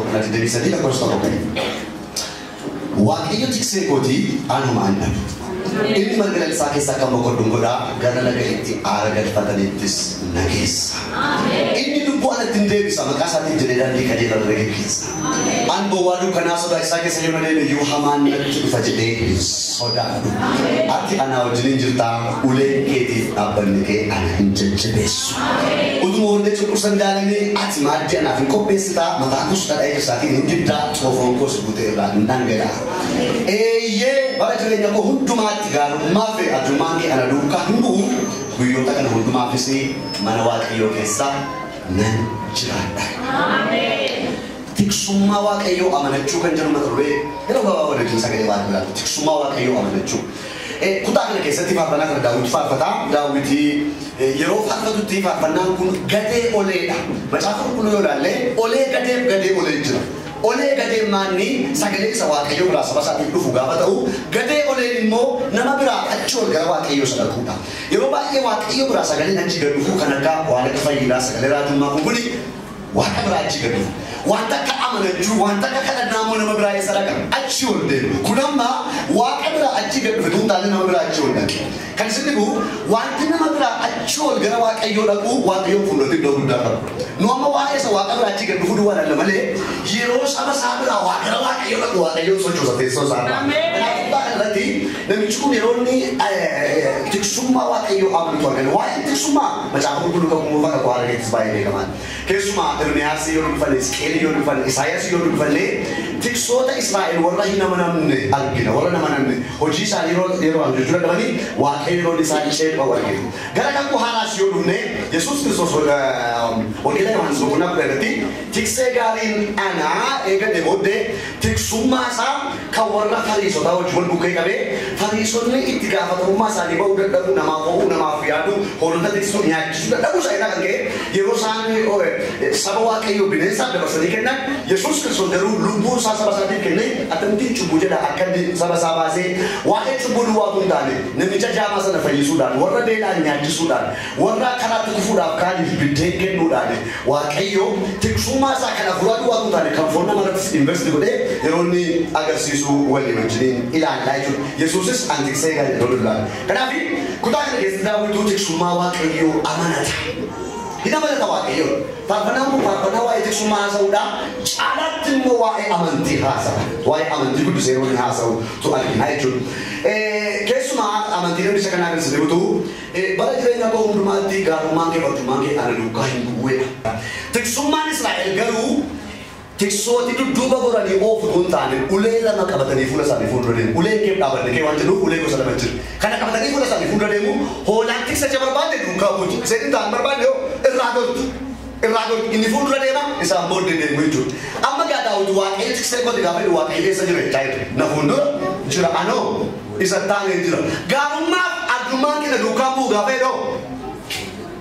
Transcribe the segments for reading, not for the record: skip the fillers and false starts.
Boqonnaa 23 lakkoofsa 1. Waaqayyo tiksee kootii anuma an dhabu. Inni marga lalisaa keessaa kan boqodduun godhaa gara laga itti aara galfataniittis na geessa. Inni lubbuu anatti hin deebisa maqaa isaatiin jedhee daandii qajeelaa irra geggeessa. An bowwaa dukkanaa sodaachisaa keessa yoo na deeme iyyuu hamaan natti dhufa jedhee hin sodaadhu. Ati anaa wajjin jirtaa uleen keetiif dhaabbanni kee ana hin jajjabeessu. Utuma hordee cunqursan ilaalamee ati maaddii anaaf hin qopheessitaa mataa koos dhadhaa ejersaatiin hin dibdaa xoofoon koos guutee irraa hin dhangala'a. Eeyyee bara jireenya koo hundumaatti gaarummaa fi arjummaan kee ana duukaa hin bu'u guyyoota kana hundumaafis mana Waaqayyoo keessa nan jiraadha. Tiksummaa Waaqayyoo amanachuu kan jedhu mata duree yeroo gabaabaa waliin sagalee Waaqayyoo ilaallu tiksummaa Waaqayyoo amanachuu. Kutaa kana keessatti faarfannaa kana Daawit faarfataa. Daawit yeroo faarfatutti faarfannaan kun gadee oleedha. Macaafa qulqulluu yoo ilaalle olee gadeef gadee olee jira. Olee gadee maanni sagalee isa Waaqayyoo biraa saba isaatiif dhufu gaafa ta'u gadee oleen immoo nama biraa achi ol gara Waaqayyoo isa dhaquudha. Yeroo baay'ee Waaqayyoo biraa sagaleen achi gad dhufu kan akka waan akka fayyinaa sagalee raajummaa kun kuni Waaqa biraa achi gad dhufu. Wanta akka amanachuu wanta akka kadhannaa immoo nama biraa eessa dhaqa achi ol deemu. Kun amma Waaqa biraa achi gad dhufe tun taane nama biraa achi ol dhaqe. Kan isin dhibu wanti nama biraa achi ol gara Waaqayyoo dhaqu Waaqayyoon fuulduratti iddoo guddaa qaba. Nu amma waa'ee isa Waaqa biraa achi gad dhufu duwwaa ilaalla malee yeroo saba isaa biraa waa gara Waaqayyoo dhaqu Waaqayyoon sochoosa teessoo isaa irraa. Kanaaf kutaa kanarratti namichi kun yeroo inni tiksummaa Waaqayyoo amanatu argina. Waa'een tiksummaa macaafa qulqulluu kakuu moofaa kakuu haaraa keessatti baay'ee beekamaadha. Keessumaa Ermiyaas yoo dubbifanne, Hisqi'eel yoo dubbifanne, Isaayaas yoo dubbifanne tiksoota Israa'el warra hin amanamne argina. Warra hin amanamne hojii isaanii yeroo hojjechuu dadhabanii Waaqayyo yeroo isaan ceepha'u argina. Gara kakuu haaraas yoo dhufne Yesuus Kiristoos Wangeela Yohaannis boqonnaa 10 irratti tiksee gaariin anaa eegalee booddee tiksummaa isaa kan warra Fariisotaa wajjin wal bukkee qabee Fariisonni itti gaafatamummaa isaanii ba'uu dadhabuu namaaf ho'uu namaaf yaaduu hoolota tiksuu nyaachisuu dadhabuu isaa irraa kan ka'e yeroo isaan saba Waaqayyoo bineensaaf dabarsanii kennan Yesuus Kiristoos garuu lubbuu isaa saba isaatiif kennee akkamittiin cubbuu jedha akka inni saba isaa baasee waa'ee cubbuu duwwaa utuu hin taane namicha jaamaa sana fayyisuudhaan warra beelaan nyaachisuudhaan warra karaatti kufuudhaaf kaaniif biddeen kennuudhaan Waaqayyo tiksummaa isaa kan hafuuraa duwwaa utuu hin taane kan foon nama irrattis invest godhee yeroo inni agarsiisu walii wajjiniin ilaallaa jechuudha. Yesuusis an tiksee gaarii jedhee ilaala. Kanaaf kutaa kana keessatti Daawwituu tiksummaa Waaqayyoo amanata. Hin amanata Waaqayyoon. Faarfannaan kun faarfannaa waa'ee tiksummaa haasa'uudha. Caalaatti immoo waa'ee amantii haasa'a. Waa'ee amantii guddisee yeroo inni haasa'u tu argina jechuudha. Keessumaa amantii namicha kanaa kan isin utuu bara jireenya koo hundumaatti gaarummaan kee barjummaan kee ana duukaa hin bu'uudha. Tiksummaan Israa'el garuu tiksooti dudduuba goranii oofu utuu hin taane ulee lama qabatanii fuula isaanii fuuldura deemu. Uleen kee dhaabanne kee waan jedhuuf ulee gosa lama jira. Kana qabatanii fuula isaanii fuuldura deemu hoolaan tiksacha barbaadde duukaa buuti. Isheen hin taane barbaadde hoo irraa gorti. Irraa gorti. Inni fuuldura deema isaan booddee deemu jechuudha. Amma gaa Daawit Waaqayyo tiksee kooti gaafa jedhu Waaqayyo eessa jira jechaa jira. Na fuuldura jira anoo isa taanee jira. Gaarummaaf arjummaan keenya duukaa bu'u gaafa jedhu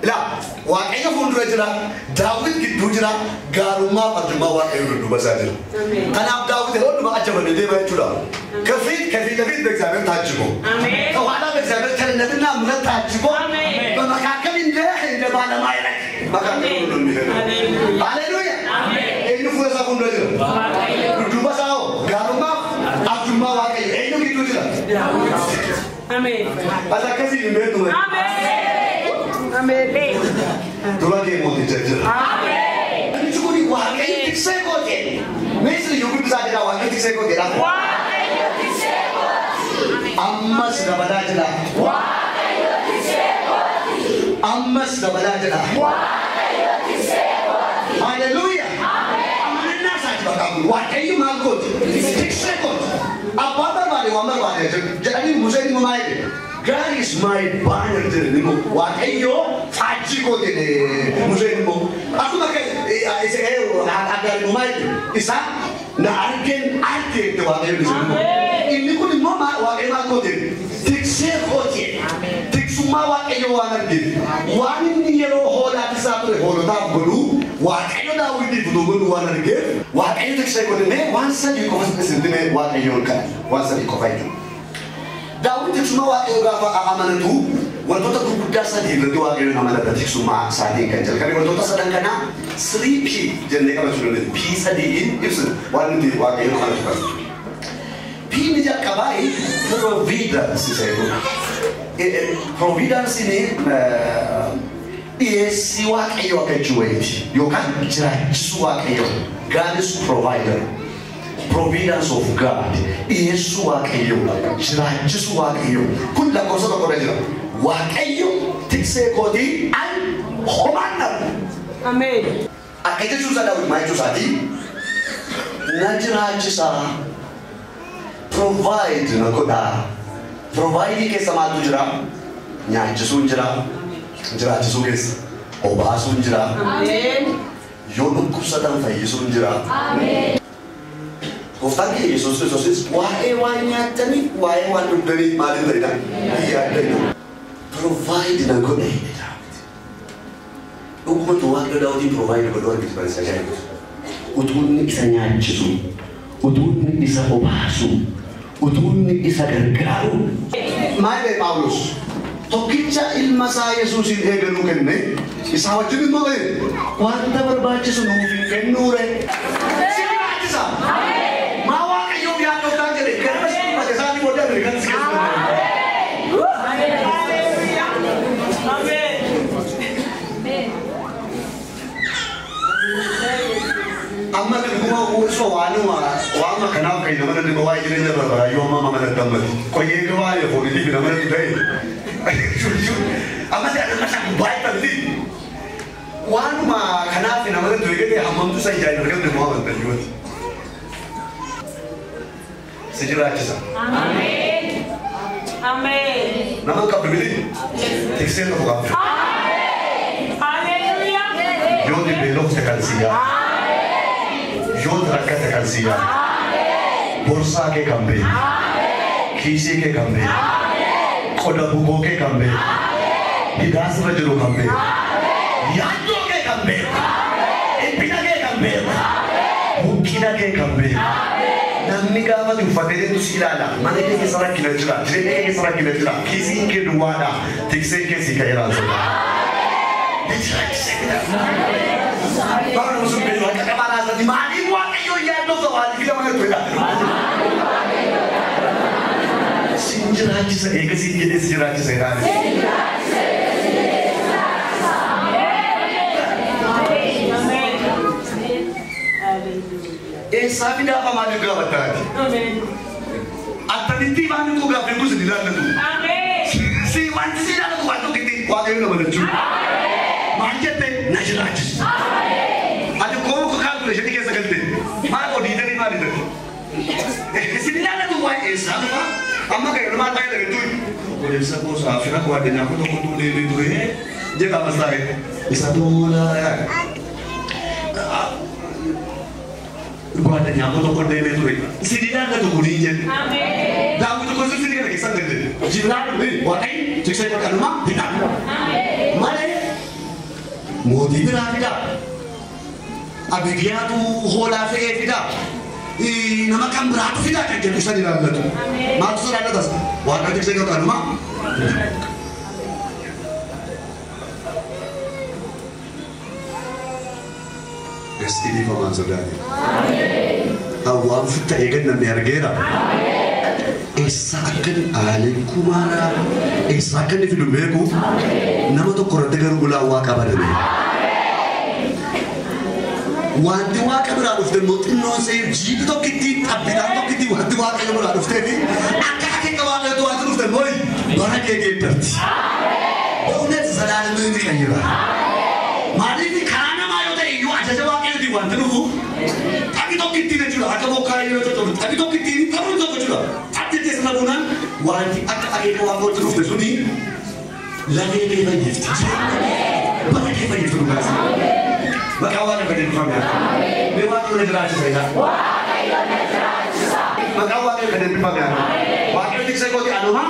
Ilaa Waaqayyo fuuldura jira, Daawit gidduu jira, gaarummaaf arjummaa Waaqayyo dudduuba isaa jira. Kanaaf Daawit yeroo hundumaa ajjabamee deema jechuudha. ከፊት ከፊት ለፊት በእግዚአብሔር ታጅቦ ከኋላ በእግዚአብሔር ቸርነትና ምሕረት ታጅቦ በመካከል እንደ ባለማዕረግ መካከል ሁሉ የሚሄደው። ሃሌሉያ! Eenyu fuula isaa fuuldura jira? Dudduuba isaa hoo gaarummaaf arjummaa Waaqayyo eenyu gidduu jira? As akkasiin hin beektu malee. Dura kee mooticha jira. Namichi kun Waaqayyo tiksee kooti. Meesri iyyuu guddisaa jira Waaqayyo tiksee kooti jedha. Ammas dabalaa jira. Ammas dabalaa jira. Haleluuyaa. Amanannaa isaati bakka kun Waaqayyo maal kooti? Tiksee kooti. Abbaan barbaade waan barbaade jedhanii Museen immoo maal jedhe? God is my banner jedhe immoo Waaqayyo faajjii kooti jedhe Museen immoo. Akkuma akka Aggaar immoo maal jedhe? Isa na argeen arge jette Waaqayyo isa immoo. Inni kun immoo Waaqayyo maal kooti jedhe? Tiksee kooti jedhe. Tiksummaa Waaqayyo waan argeef waan inni yeroo hoolaatti isaa ture hoolotaaf godhu Waaqayyo Daawitiif utuu godhu waan argeef Waaqayyo tiksee kooti mee waan sadii qofa isin mee Waaqayyoon kan waan sadii qofa jechuudha. Daawit tiksummaa Waaqayyo gaafa amanatu wantoota gurguddaa sadii irratti Waaqayyoon amanata tiksummaa isaatiin kan jalqabe wantoota sadan kanaa 3P jennee qabachuu dandeenya. P sadiin ibsina waan nuti Waaqayyo amanatu kana. P ni jalqabaa providence isa jedhudha. Providence dhiyeessii Waaqayyo akka jechuu wayiiti yookaan jiraachisuu Waaqayyo. God is provider. Providence of God. Dhiyeessuu Waaqayyo, jiraachisuu Waaqayyo. Kun lakkoofsa tokko irra jira. Waaqayyo tiksee kootii an homaan dhabu. Ameen. Akka jechuun isaa Daawit maal jechuu isaatii? Na jiraachisaa. Provide na godhaa. Provide keessa maaltu jira? Nyaachisuun jira. Jiraachisuu keessa. Obaasuun jira. Ameen. Yoo dhukkubsatan fayyisuun jira. Ameen. Gooftaan keenya Yesuus Kiristoosis waa'ee waan nyaattaniif waa'ee waan dhugdaniif maaliin ta'edha? Hin yaaddina. Provide na godhe jedhe Daawit. Dhugumatu Waaqayyo Daawitiin provide godhuu argite barreessa ajaa'iba. Utuu inni isa nyaachisu, utuu inni isa obaasu, utuu inni isa gargaaru. Maal jedhe Phaawulos? Tokkicha ilma isaa Yesuusin eeganuu kenne isaa wajjin immoo wanta barbaachisu nuuf hin kennuure. Si barbaachisa. Maa Waaqayyoof yaaddoftaan jedhe gara si dubbate isaanii booddee Ameerikaan si keessa Ameen. Amma dhuguma osoo waanuma waan kanaaf kan nama dhibba waa'ee jireenya barbaada yoo amma mana dammati. Qoyyee gabaa ya foonitii fi nama ta'e. Amma si adda masa baay'ee taphati. Waanuma kanaaf nama ta'e gadi hammamtu isa ijaan argamne moo amantan yooti. Si jiraachisa. Ameen. Ameen. Nama qabdu miti. Tiksee tokko qabdu. Haleluuyaa. Yoo beelofte kan si yaa. Yoo rakkate kan si yaa. Borsaa kee kan beeku. Kiisii kee kan beeku. Qoda bukoo kee kan beeku. Hidhaa sirra jiru kan beeku. Yaaddoo kee kan beeku. Dhiphina kee kan beeku. Huqqina kee kan beeku. Namni gaafa ati uffatee deemtu si ilaala. Mana kee keessa rakkina jira. Jireenya kee keessa rakkina jira. Kiisiin kee duwwaadha. Tikseen kee si ka'eera sodaa. Bara sun beeku akka qabaa laasatti maaliif Waaqayyo yaaddoo maaliif nama turedha. Sin jiraachisa eega siin jedhee si jiraachisa jedhaan. Ameen. Haleluuyaa. Eessaa fidaa maaliif gaafattaati? Ameen. Attamitti waan koo gaaffii kun sin ilaallatu. Ameen. Si wanti si ilaallatu waan tokkitti Waaqayyo nama jechuudha. Maal jette na jiraachisa. Ati koo kaalkuleeshinii keessa galte maal odiitarii maal jette? Sin ilaallatu waa'ee eessaa dhufa amma kan maal baay'ee dhageettu. Obboleessa koo saafina koo addunyaa koo tokko deemee ture jedha masaa'e. Isa tola ጓደኛ koo tokko deemee ture. Sin ilaallatu kunii jedhe. Ameen. Daawit gosa sirrii kana keessa galte. Jiraan Waaqayyo tiksee kanuma hidha. Malee mootii biraa fida. Abigiyaatu hoolaa fe'ee fida. Nama kan biraatu fida kan jedhu san ilaallatu. Maaltu san ilaallatas? Waaqayyo tiksee kanuma. Gasti dhiifamaan sodaate. Hawwaan fitta eegan namni argeera. Eessa akka inni aaleen kumaaraa eessa akka inni fidu beeku nama tokko irratti garuu ulaa waaqa baname. Wanti waaqa biraa dhufte immoo xinnoon see jiidhi tokkitti xabbitaan tokkitti wanti waaqayyo biraa dhuftee fi akka akeeka waaqayyootti wanti dhufte immoo bara kee geeddarti. በእውነት ዘላለምን ይቀይራል። Maaliif karaa namaa yoo ta'e iyyuu ajaja waaqayyootiin wanti dhufu xaphi tokkitti jechuudha. Akka bokkaa yeroo coccobu xaphi tokkitti xaphuun tokko jechuudha. Xaphi teessa buunaan wanti akka akeeka waaqayyootti dhufte suni lafee kee fayyifti. Bara kee fayyifti dhugaas. Maqaa Waaqayyoo kan eebbifame haa ta'u. Mee Waaqayyo na jiraachisa jedhaa. Maqaa Waaqayyoo kan eebbifame haa ta'u. Waaqayyo tiksee kooti anuma.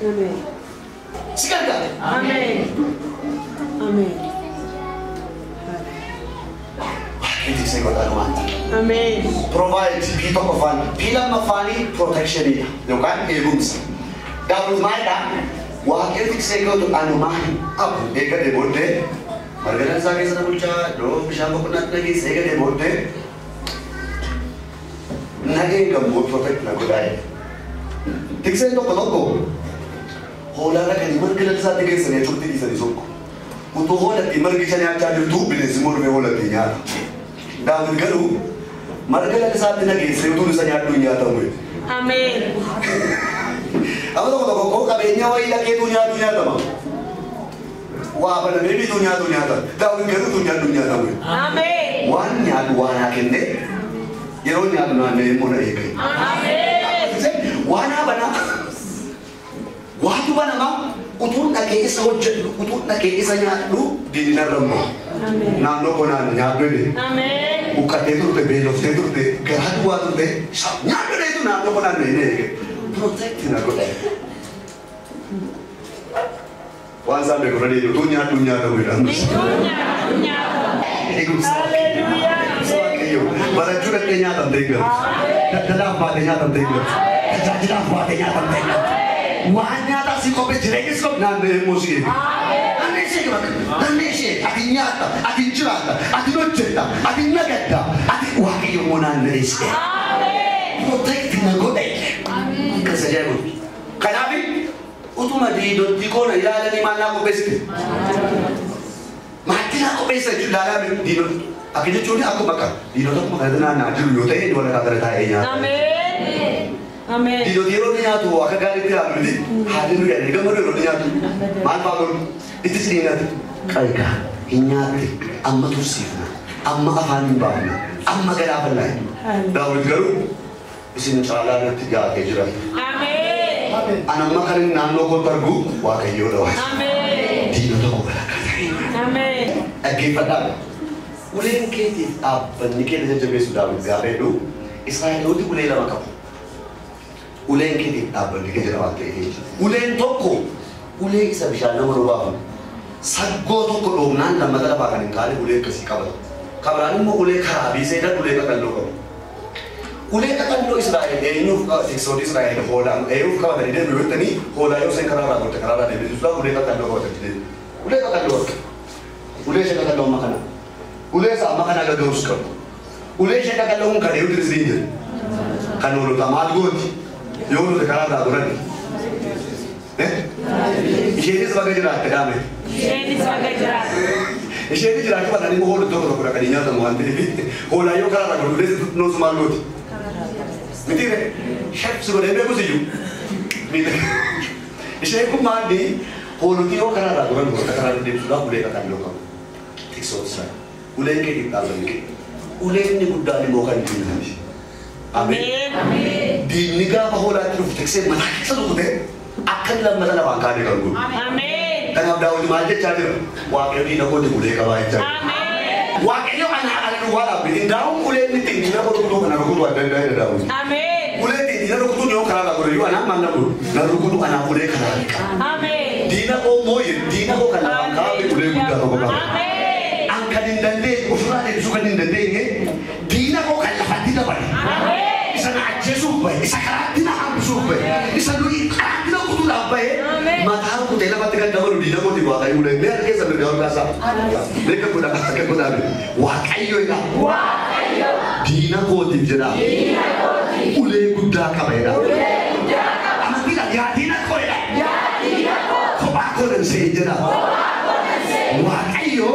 Ameen. Si gargaara. Ameen. Ameen. Waaqayyo tiksee kooti anuma. Ameen. Provide P tokkoffaan P lammaffaanii protectionidha yookaan eegumsa. Daawit maalidha? Waaqayyo tiksee kootu anumaa hin dhabu eegalee booddee Marga lalisaa keessa na bulchaa iddoo bishaan boqonnaatti na geesse eegalee booddee na eegamu protect na godhaa jedhe. Tikseen tokko tokko hoolaa dhaqanii marga lalisaatti geessanii achutti dhiisanii sokku. Utuu hoolattii margi isa nyaachaa jirtu bineensi immoo dhufee hoolattii nyaata. Daawit garuu marga lalisaatti na geessee utuun isa nyaadhu hin nyaatamu jedhe. Ameen. Amma tokko tokko koo qabeenya wayii dhaqeetu nyaatu nyaatama. Waa banamee bituu nyaatu nyaatama. Daawit garuu utuu nyaadhu hin nyaatamu jedhe. Ameen. Waan nyaadhu waan haa kennee yeroo nyaadhu naanna'ee immoo na eege. Ameen. Waan haa banaa waatu banamaa utuun dhaqee isa hojjedhu utuun dhaqee isa nyaadhu diinni narra hin bahu. Ameen. Naannoo koo naan nyaadhu jedhe. Ameen. Uqqatee turte beeloftee turte garaa duwwaa turte nyaadhu dheetu naannoo koo naanna'ee na eege. Protect na godhe. Waan isaan beeku irra deebi'u utuu nyaadhu hin nyaatamu jedha. Utuu nyaatamu. Eegumsa. Haleluuyaa. Waaqayyo barachuu dhaqee nyaatamtee hin galtu. Daldalaaf baatee nyaatamtee hin galtu. Tajaajilaaf baatee nyaatamtee hin galtu. Waan nyaataa si qophee jireenyi si qophee naanna'ee immoo si eegu. Naanna'ee si eegu bakka. Naanna'ee si eegu. Ati nyaatta, ati jiraatta, ati hojjetta, ati nagadda, ati Waaqayyo immoo naanna'ee si eegu. Protect na godhe. Kan isa ajaa'ibu. Kanaaf utuma diidottii koo na ilaalanii maal naa qopheessite? Maatii naa qopheessa jechuun ilaalaa miti diinota. Akka jechuun akkuma akka diinota akkuma kanatti naanna'aa jiru yoo ta'e inni walakkaa kana taa'ee nyaata. Ameen. Ameen. Diinoti yeroo inni nyaatu akka gaariitti ilaalu miti. Haalli nu yaadne gammadu yeroo inni nyaatu. Maal fa'aa godhu? Ittis diinati. Qaygaa hin nyaatte amma tursiifna amma afaan hin baafna amma galaafannaa. Daawit garuu isin caalaa natti dhiyaatee jira. Ameen. Ani amma kan inni naannoo kootti argu Waaqayyoodha waayee. Ameen. Diinota koo walakkaa taa'ee. Ameen. Dhaggeeffadhaa. Uleen keetiif dhaabbanni kee na jajjabeessu Daawit gaafa jedhu Israa'elooti ulee lama qabu. Uleen keetiif dhaabbanni kee jedha waan ta'eef. Uleen tokko ulee isa bishaan nama dhobaafu saggoo tokko dhoofnaan lammata lafaa kan hin kaane ulee akkasii qabatu. Kabiraan immoo ulee karaa biisee jedhan ulee qaqalloo qabu. Ulee qaqalloo Israa'el eenyuuf tiksoota Israa'el hoolaan eenyuuf qabatanii deemu yoo jettanii hoolaa yoo isheen karaarraa gorte karaarraa deebisuudhaaf ulee qaqalloo qabatanii deemu. Ulee qaqalloo akka. Ulee ishee qaqalloo amma kana. Ulee isa amma kana gaga'us qabu. Ulee ishee qaqalloo kun kan eeyuutu isiin jedhu. Kan hoolota maal gooti? Yoo hoolota karaarraa goran. Isheenis baga jiraatte dhaame. Isheenis baga jiraatte. Isheenis jiraachuu baatanii immoo hoolota tokko tokko dhaqanii nyaatamu waan ta'eef hoolaa yoo karaarraa godhu ulee noosu maal gooti? Miti re shafsi godhee beekus iyyuu. Isheen kun maalli hoolotii yoo karaarraa goran hoolota karaarra deebisuudhaaf ulee qaqalloo qabu. Tiksoota isaa. Uleen keetiif dhaabbanni kee. Uleen inni guddaan immoo kan diinaati. Ameen. Ameen. Diinni gaafa hoolaatti dhufu tiksee mataa keessa rukutee akka inni lammata lafaan kaane kan godhu. Ameen. Kanaaf Daawit maal jechaa jira? Waaqayyo diina kootiif ulee qabaa jechaa jira. Ameen. Waaqayyo anaa ala duwwaa dhaabbe. Indaa'uun ulee inni ittiin diina koo rukutuu kana rukutuu adda addaa jedha Daawit. Ameen. Ulee ittiin diina rukutuun yoo karaa irraa godhe iyyuu anaa maal na godhu? Na rukutu anaaf ulee karaa qaba. Ameen. Diina koo immoo diina koo kan lafaan kaa'ame ulee guddaa tokko qaba. Ameen. An kan hin dandeenye ofirraa deebisuu kan hin dandeenye diina koo kan lafatti dabale. Ameen. Isa na ajjeesuuf bahe, isa karaatti na hambisuuf bahe, isa nuyi karaatti na kutuudhaaf bahe, mataa rukutee lafatti kan dabalu diina kootiif Waaqayyo ulee. Mee harka keessa mirgaa ol kaasaa. Mee akka godhaa akka godhaa mee. Waaqayyo jedha. Diina kootiif jedha. Ulee guddaa qaba jedha. Amantiidhaan yaa diina koo jedha. Kophaa koo nan se'e jedha. Waaqayyo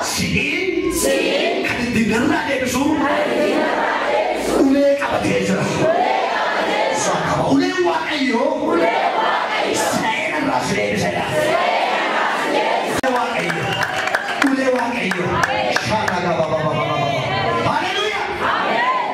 si'iin kan ittiin narraa deebisu ulee qabatee jira. Qaba. Uleen Waaqayyo si'ee narraa si deebisa jedha. Waaqayyo. Ulee Waaqayyo. Shaaka qaba ba ba ba ba ba. Haleluuyaa.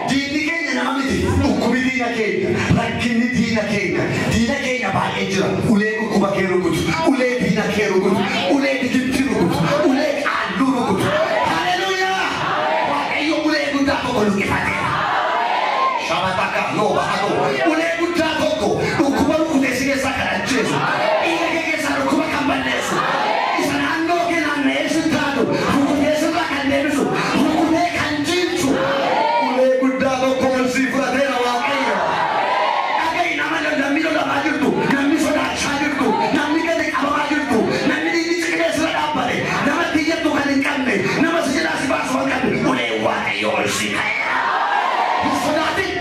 Diinni keenya nama miti. Dhukkubni diina keenya. Rakkinni diina keenya. Diina keenya baay'ee jira. Ulee dhukkuba kee rukutu. Ulee diina kee rukutu. Ulee digimti rukutu. Ulee qaalluu rukutu. Haleluuyaa. Waaqayyo ulee guddaa tokko luqqifateera. Shabataka looba hatoo. Ulee guddaa tokko dhukkuba rukutee si keessaa kan ajjeesu. Dhiiga kee keessaa dhukkuba kan balleessu. Isa naannoo kee naanna'ee si taatu. Rukutee sirraa kan deebisu. Rukutee kan jiilchu. Ulee guddaa tokko ol sii fudhateera Waaqayyo. Dhaga'i nama namni lolamaa jirtu, namni sodaachaa jirtu, namni gadi qabamaa jirtu, namni dhiigni ciqilee sirra dhaabbate, nama si ka'eera. Hin sodaatin.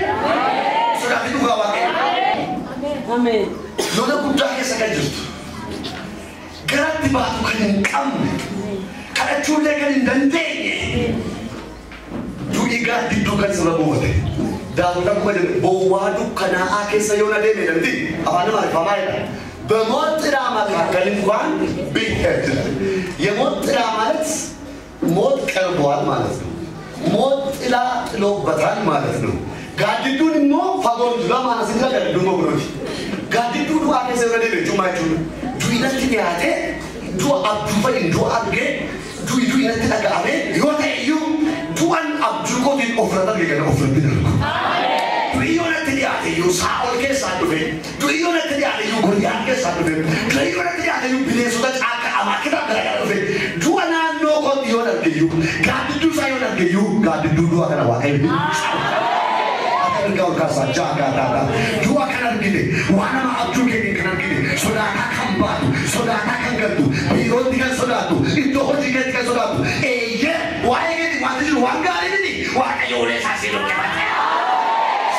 Sodaatin dhugaa Waaqayyo. Ameen. Lola guddaa keessa kan jirtu. Garatti baatu kan hin qabne. Kadhachuullee kan hin dandeenye. Du'i gaaddidduu kan sirra buufate. Daawit akkuma jedhe bowwaa dukkanaa'aa keessa yoo na deeme jedhamti afaan Amaariffaa maalidha? በሞት ጥላ መካከል እንኳን ቢሄድ የሞት ጥላ ማለት ሞት ቀርቧል ማለት ነው። ሞት ጥላ ጥሎበታል ማለት ነው። Gaaddidduun immoo fagoon jira ማለት ነው። Gaadidduun boqonooti. Gaaddidduu du'aa keessa irra deeme jechuun maal jechuudha? Du'i natti dhiyaatee du'a abjuu fa'iin du'a argee du'i du'i natti dhaga'amee yoo ta'e iyyuu du'an abjuu kootiin ofirratti arge kana ofirratti darbu. Du'i yoo natti dhiyaate iyyuu Saa'ol keessaa dhufe, du'i yoo natti dhiyaate iyyuu Goliyaat keessaa dhufe, du'i yoo natti dhiyaate iyyuu bineensota caakkaa amaakita garaagaraa dhufe, du'a naannoo kootti yoo arge iyyuu gaaddidduu isaa yoo arge iyyuu gaaddidduu du'a kana Waaqayyo hin erga ol kaasaa jaagaataadha. Du'a kan argite waan nama abjuu keetiin kan argite sodaataa kan baatu sodaataa kan galtu biirootti kan sodaattu iddoo hojii keetti kan sodaattu eeyyee waa'ee keetti wanti jiru waan gaarii miti Waaqayyo ulee isaa siin luqqifate.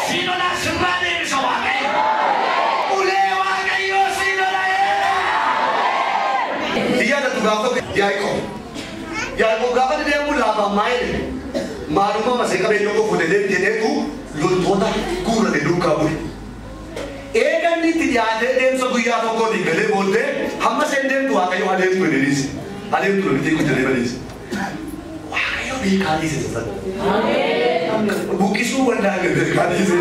Siin olaa sirraa deebisa Waaqayyo. Ulee Waaqayyoo siin olaa. Yaadatu gaafa Yaaqoob. Yaaqoob gaafa deemu laafaan maayile maalummaa masee qabeenya koo fuudhee deemtee deetu loltoota guurrate duukaa bu'e. Eeganni itti dhiyaatee deemsa guyyaa tokkootiin galee booddee hamma isheen deemtu Waaqayyo adeemtu jedhaniis. Adeemtu loltee kun jedhee badiis. Waaqayyo beekaa dhiise sana. Buqqisuu wallaalee beekaa dhiise.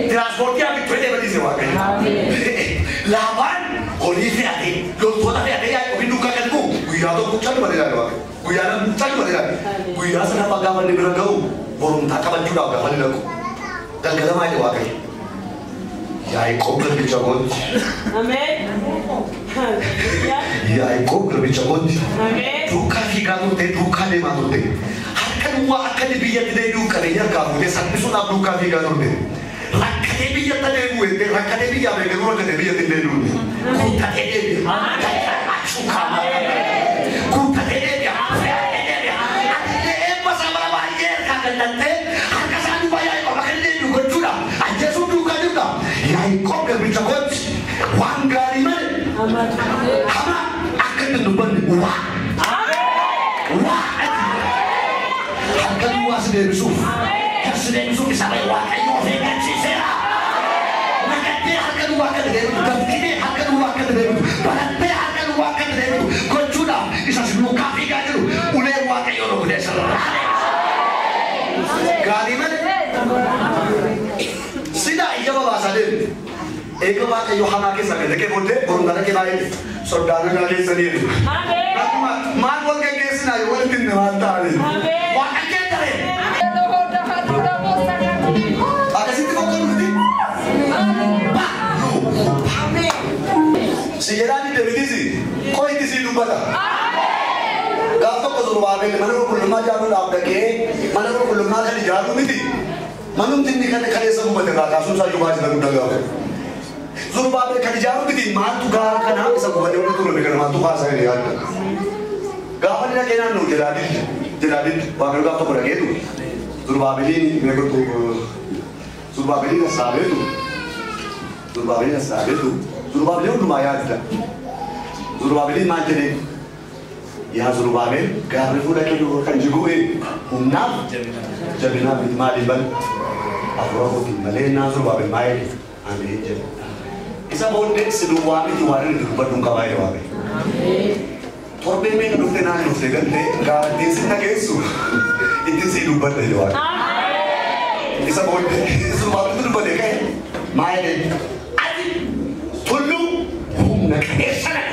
Tiraanspoortii abittuu jedhee badiise Waaqayyo. Laabaan horii fe'atee loltoota fe'atee Yaaqoobiin duukaa kan bu'u guyyaa tokko caluma ilaale Waaqayyo. Guyyaa lama caluma ilaale. Guyyaa sadaffaa gaafa inni bira ga'u borumtaa qabachuudhaaf gaafa inni dhaqu. Galgala maal Waaqayyo? Yaaqoob garbicha kooti. Ameen. Yaaqoob garbicha kooti. Ameen. Duukaa fiigaa turte duukaa deemaa turte. Harka duwwaa akka inni biyyatti deebi'u qabeenya harkaa fuutee salphisuudhaaf duukaa fiigaa turte. Rakkatee biyyatti deebi'u jettee rakkatee biyyaa ba'e garuu rakkatee biyyatti hin deebi'u. Guuttatee deebi'a. Guuttatee deebi'a. Fe'atee deebi'a. Ati illee eebba isaa bara baay'ee harkaa kennattee harka isaa duwwaa Yaaqoob akka inni deebi'u gochuudhaaf ajjeesuuf duukaa jirta. Yaaqoob garbicha kooti waan gaarii malee hamaa akka inni hin dubbanne waa waa harka duwwaa si deebisuuf kan si deebisuuf isa ba'e Waaqayyo of eeggachiiseera. Naqattee harka duwwaa akka deebitu danfitee harka duwwaa akka deebitu barattee harka duwwaa akka deebitu gochuudhaaf isa si duukaa fiigaa jiru ulee Waaqayyo rukutee sirraa deebisa. Gaarii malee silaa ija babaasaa deemte. Eega Waaqayyo hamaa keessa gad dhaqee booddee borumtaa dhaqee baay'ee soddaan nagaa keessanii jedhu. Ameen. Akkuma maal wal geggeessinaa yoo walitti hin maal ta'anii. Ameen. Waaqa kee daree. Akkasitti boqqoon miti. Ba lu. Si jedhaan hin deebitisi. Qo'itti si dubbata. Gaaf tokko Zurbaabel mana qulqullummaa ijaaruudhaaf dhaqee mana qulqullummaa kan ijaaru miti. Manumti inni kan kaleessa gubate irraa kaasuun isaa iyyuu baay'ee guddaa gaafa. Zurbaabel kan ijaaru miti maaltu gaara kanaa isa gubatee wanta turame kana maaltu kaasaa jedhee yaadda. Gaafa inni dhaqee naannoo jalaa didde jalaa didde Waaqayyo gaaf tokko dhaqeetu Zurbaabeliin meeqatu Zurbaabeliin hassaabeetu Zurbaabeliin hassaabeetu Zurbaabeliin hundumaa yaadda. Zurbaabeliin maal jedhee yaa Zurbaabel gaarri fuula kee dura kan jigu humnaaf jabinaaf miti maaliin bal hafuura kootiin malee naa Zurbaabel maa jedhe ameen jedhe. Isa booddee si duwwaa miti waan inni dubbadhu hin qabaa jedhe Waaqayyo. Torbee meeqa dhuftee naan dhuftee galtee gaarattiin si dhageessu ittiin si dubbadha jedhe Waaqayyo. Isa booddee Zurbaabeltu dubbate ka'e maa jedhe ati tulluu humna qabeessa nana.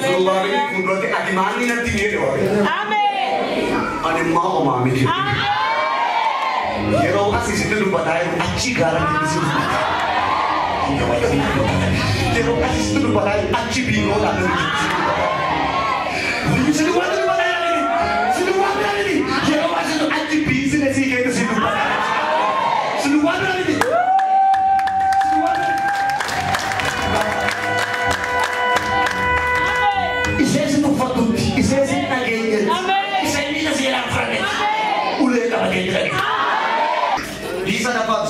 Zurbaabelin fuulduratti ati maal natti hin jedhe Waaqayyo. Ameen. Ani immoo homaa miti. Yeroo asii sitti dubbataa jiru achi gaaratti si dubbata. Yeroo asii sitti dubbataa jiru achi biiroodhaan si dubbata. Si dubbata dubbataa jiru si dubbata miti. Yeroo asii achi biizinasii keessa si dubbata. Si dubbata miti. Si dubbata miti. Ishee si tuffatutti, ishee si dhageenyetti, ishee miila si jedhaan fudhannetti. Ulee qabatee jira.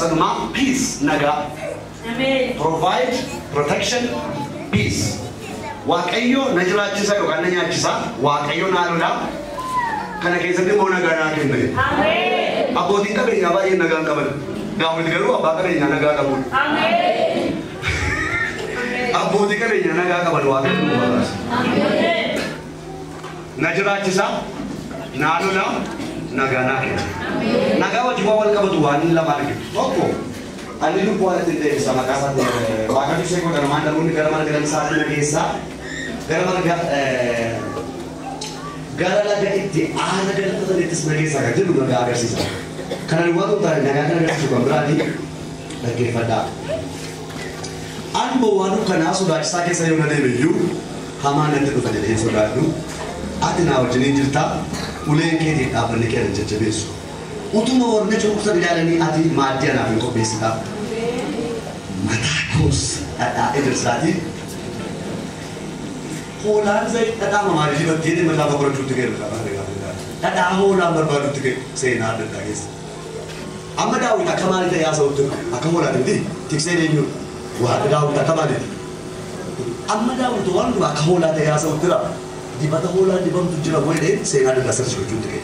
Isa dhumaa peace, nagaa. Ameen. Provide, protection, peace. Waaqayyo na jiraachisa yookaan na nyaachisa, Waaqayyo naa lola. Kana keessatti immoo nagaa naa kenna. Ameen. Abbootiin qabeenyaa baay'een nagaa hin qaban. Daawit garuu abbaa qabeenyaa nagaa qabudha. Ameen. Abbootii qabeenyaa nagaa qaban Waaqayyo nu baasa. Ameen. Na jiraachisa, naa lola, nagaa naa kenna. Nagaa wajjin waan wal qabatu waan lama argitu. Tokko, ani lubbuu haala deddeebisa maqaa isaatiin Waaqayyo ishee godha namaan namoonni gara mana galan na keessaa gara mana gara laga itti aara galfatanittis na keessaa kan jedhu nagaa agarsiisa. Kana duwwaa ta'uu taane nagaa kan agarsiisu kan biraati dhaggeeffadhaa. An bowwaa dukkanaa sodaachisaa keessa yoo na deeme iyyuu hamaa natti dhufa jedhee hin sodaadhu. Ati naa wajjiniin jirta, uleen keetiin dhaabbanni kee na jajjabeessu. Utuma warri cunqursan ilaalanii ati maaddii anaaf hin qopheessita. Mataa koos dhadhaa ejersaatiin hoolaan zayit dhadhaa mamaali dibattee deema macaafa qorachuutti ka'e macaafa dhadhaa hoolaan barbaadutti ka'e seenaa adda addaa keessa. Amma Daawit akka maalii ta'e haasa'utti akka hoolaati miti tikseen eenyudha? Waaqa. Daawit akka maaliiti? Amma Daawit waan hundumaa akka hoolaa ta'e haasa'utti jira. Dibata hoolaan dibamtu jira jedhee seenaa adda addaa search gochuutti ka'e.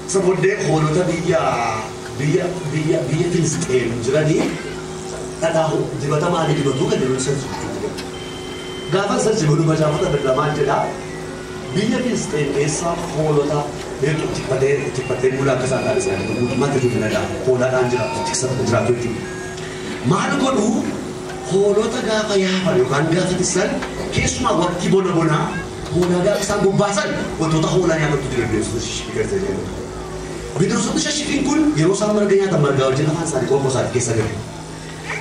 Isa booddee hoolota biyya Filisxeem jiranii dhadhaa dibata maalii dibatu kan jedhu search gochuutti ka'e. Gaafa search godhu macaafota adda addaa maal jedhaa? Biyya Filisxeem keessa hoolota beektu tikfatee bulaa akka isaan taasisan guutummaatti jechuudha danda'a. Hoolaadhaan jiraatu, tiksata jiraatu jechuudha. Maal godhu? Hoolota gaafa yaafan yookaan gaafa tiksan, keessumaa waqtii bona bonaa hoolaa gaafa isaan bobbaasan wantoota hoolaa nyaatatu jira, bineensota shishifii jedhamu. Bineensonni shishfiin kun yeroo isaan marga nyaatan margaa wajjin afaan isaanii qoonqoo isaanii keessa galu.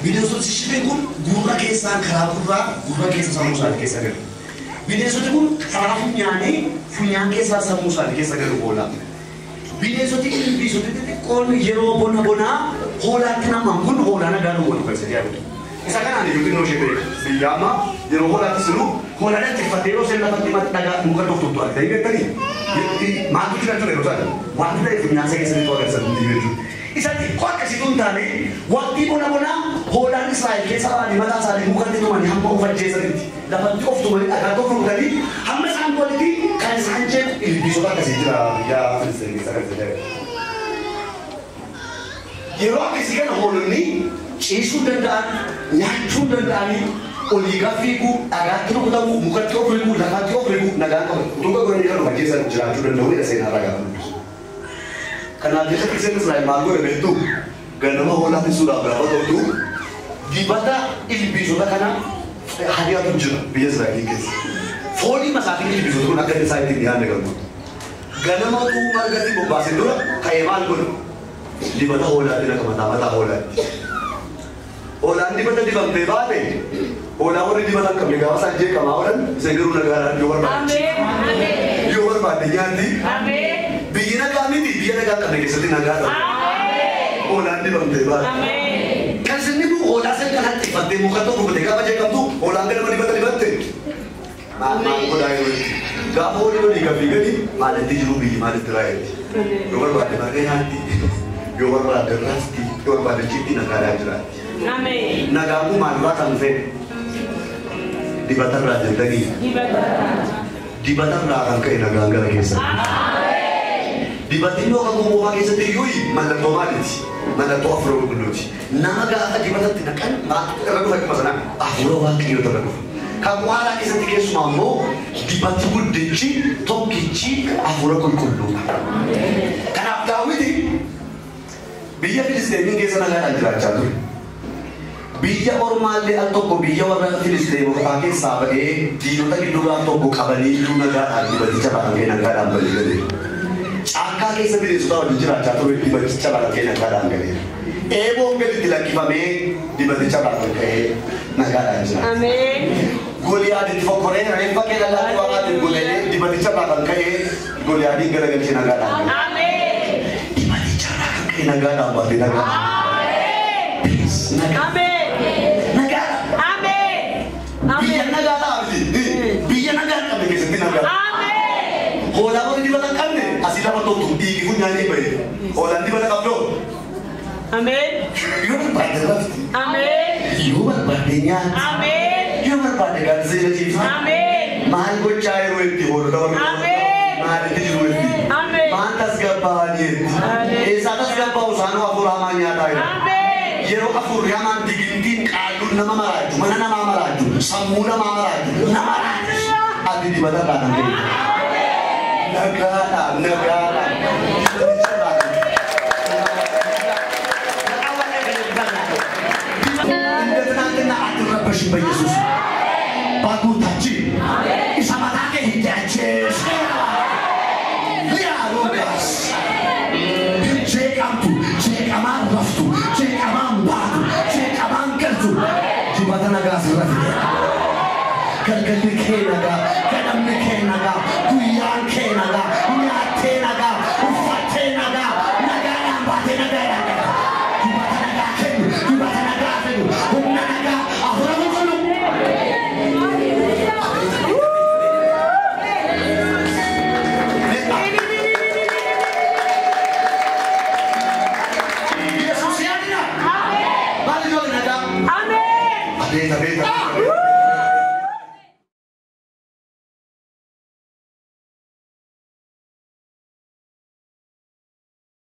Bineensonni shishfiin kun gurra keessaan karaa gurraa gurra keessa sammuu isaanii keessa galu. Bineensoti kun karaa funyaanii funyaan keessaa sammuu isaanii keessa galu hoolaa. Bineensoti ilbiisoti xixiqqoon yeroo bona bonaa hoolaatti namaan kun hoolaa nagaa dhowwatu kan sadii yaadatu. Isa kanaan iyyuu xinnoo ishee beeka. Biyya amma yeroo hoolaatti sinu hoolaan tikfattee yeroo isheen lafatti dhagaa muka dhoftutu argitanii beektanii. Maaltu jira jechuudha yeroo sana? Wanti ta'e funyaan isaa keessatti agarsiisan hundi jechuudha. Isa xiqqoo akkasiitu hin taane waqtii bona bonaa hoolaan Israa'el keessa ba'anii mataa isaanii mukatti tumanii hamma of ajjeesanitti lafatti of tumanii dhagaa tokko rukutanii hamma isaan walitti kan isaan jeequ ilbiisota akkasii jira biyya Filisteen keessa kan jedhamu. Yeroo akkasii kana hoolonni ciisuu danda'an, nyaachuu danda'anii, olii gad fiiguu, dhagaatti rukutamuu, mukatti of riguu, lafatti of riguu nagaan qabu. Utuu godhanii kan of ajjeesan jiraachuu danda'u jedha seenaa irraa gaafa dubbisu. Kanaaf jecha tikseen Israa'el maal godhe beektu? Ganama hoolaa tiksuudhaaf gaafa ta'utu dibata ilbiisota kana hadiyaatu jira biyya Israa'el keessa. Foolii masaatiin ilbiisota kun akka isaa ittiin dhiyaanne kan godhu. Ganama utuu margatti bobbaasin dura ka'ee maal godhu? Dibata hoolaatti naqa mataa mataa hoolaatti. Hoolaan dibata dibamtee baate hoolaa warri dibata hin qabne gaafa isaan jeeqamaa oolan iseen garuu nagaadhaan yoo barbaadde. Ameen. Yoo barbaadde nyaatti. Ameen. Biyyi nagaa miti, biyya nagaa hin qabne keessatti nagaa ta'u. Ameen. Hoolaan dibamtee baate. Ameen. Kan isin dhibu hoolaa san kanatti uffattee muka tokko rukutee gaafa jeeqamtu hoolaan ganama dibata dibatte. Maal maal godhaa yeroo itti? Gaafa hoolii olii gaaffii gadi maalitti jiru biyyi maalitti raayyetti? Yoo barbaadde marga nyaatti, yoo barbaadde raasti, yoo barbaadde jiitti nagaadhaan jiraatti. Ameen. Nagaan kun maalirraa kan dhufe? Dibatarraa jettanii. Dibata. Dibatarraa kan ka'e nagaan gara keessa. Dibatni yookaan moofaa keessatti iyyuu mallattoo maaliiti? Mallattoo Hafuura Qulqulluuti. Nama gaafa dibatatti naqan maaltu irra dhufa dhuma sana? Hafuura Waaqayyootu irra dhufa. Kan waaraa keessatti keessumaa immoo dibati guddichi tokkichi Hafuura Qulqulluudha. Kanaaf Daawiti biyya Filisteemiin keessa nagaadhaan jiraachaa ture. Biyya ormaallee al tokko biyya warra Filisteemotaa keessaa ba'ee diinota gidduu gaaf tokko qabanii iyyuu nagaadhaan dibaticha ba'amee nagaadhaan balee galee. Caakkaa keessa bineensota wajjin jiraachaa ture, dibaticha ba'amee nagaadhaan galee. Eeboon gaditti lakkifamee dibaticha ba'amee ka'ee nagaadhaan jira. Ameen. Goliyaaditti fokkoree reeffa kee dhallaatti waaqaatti godhee dibaticha ba'amee ka'ee Goliyaadiin galagalchee nagaadhaan galee. Ameen. Dibaticha irraa kan ka'e nagaadhaan baatee nagaadhaan. Ameen. Nagaa. Ameen. Nagaadhaan. Ameen. Biyya Ameen. nagaa ta'a miti. Biyya nagaa hin qabne keessatti nagaa. Ameen. Hoolaa warri dibata hin qabne asii lafa toltu dhiigi funyaanii bahe. Hoolaan dibata qabdoo Ameen. Yoo barbaadde rafti. Ameen. Yoo barbaadde nyaatti. Ameen. Yoo barbaadde gaaddisa jala ciifti. Ameen. Maal gochaa yeroo itti hoolota warra Ameen. maalitti jiru itti. Ameen. Maal tasgabbaa'anii itti. Ameen. Eessaa tasgabbaa'u isaanuu hafuura hamaa nyaataa jiru. Ameen. Yeroo hafuurri hamaan digintiin qaalluun nama maraaju, mana namaa maraaju, sammuu namaa maraaju, nama raaju. Ati dibata irraa kan ka'e. Nagaadhaan, nagaadhaan. እንደ ትናንትና አትረበሽም በኢየሱስ ባጉታችን ኢሳማታኬ ሂዳቼስ ሊያሮጋስ jeeqamtu, jeeqamaan raftu, jeeqamaan baatu, jeeqamaan galtu, dibata nagaa sirra fide. Galgalli kee nagaa, ganamni kee nagaa, guyyaan kee nagaa, nyaattee nagaa, uffattee nagaa, nagaadhaan baatee nagaadhaan nagaa. Dibata nagaa kennu, dibata nagaa fidu, humna nagaa, hafuura qulqulluu. Yesuus yaadina. Maal ijoollee nagaa? Ameen. Abeet abeet abeet.